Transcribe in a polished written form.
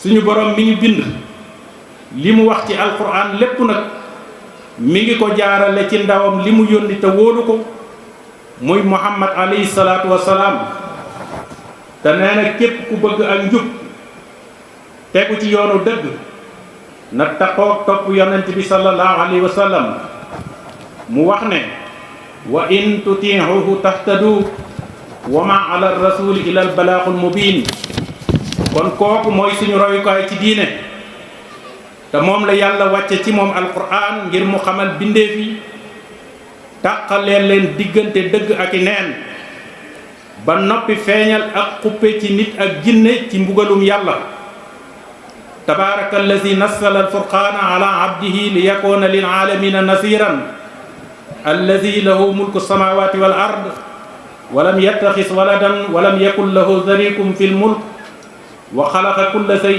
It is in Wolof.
suñu borom mi ñu bind li mu wax ci alquran lépp nag mi ngi ko jaarale ci ndawam li mu yónni te wóolu ko muy muhammad alayhi salaatu wasalaam te nee na képp ku bëgg ak njub tegu ci yoonu dëgg na taxoog topp yonent bi sallallahu alayhi wa sallam mu wax ne wa in tutiihuhu tahtadu wa ma ala rasuli ila al balaaxul mubin kon kooku mooy suñu royukaay ci diine te moom la yàlla wàcce ci moom alquran ngir mu xamal bindeef yi tàqaleen leen diggante dëgg ak i neen ba noppi feeñal ak xuppe ci nit ak jinne ci mbugalum yàlla tabaraka allazi nazzala alfurqana ala abdihi li yakuna lil alamina nasiran allazi lahu mulku samawati wal ard walam yattaxis waladan walam yakun lahu sharikum fi lmulk wa xalaqa kulla shay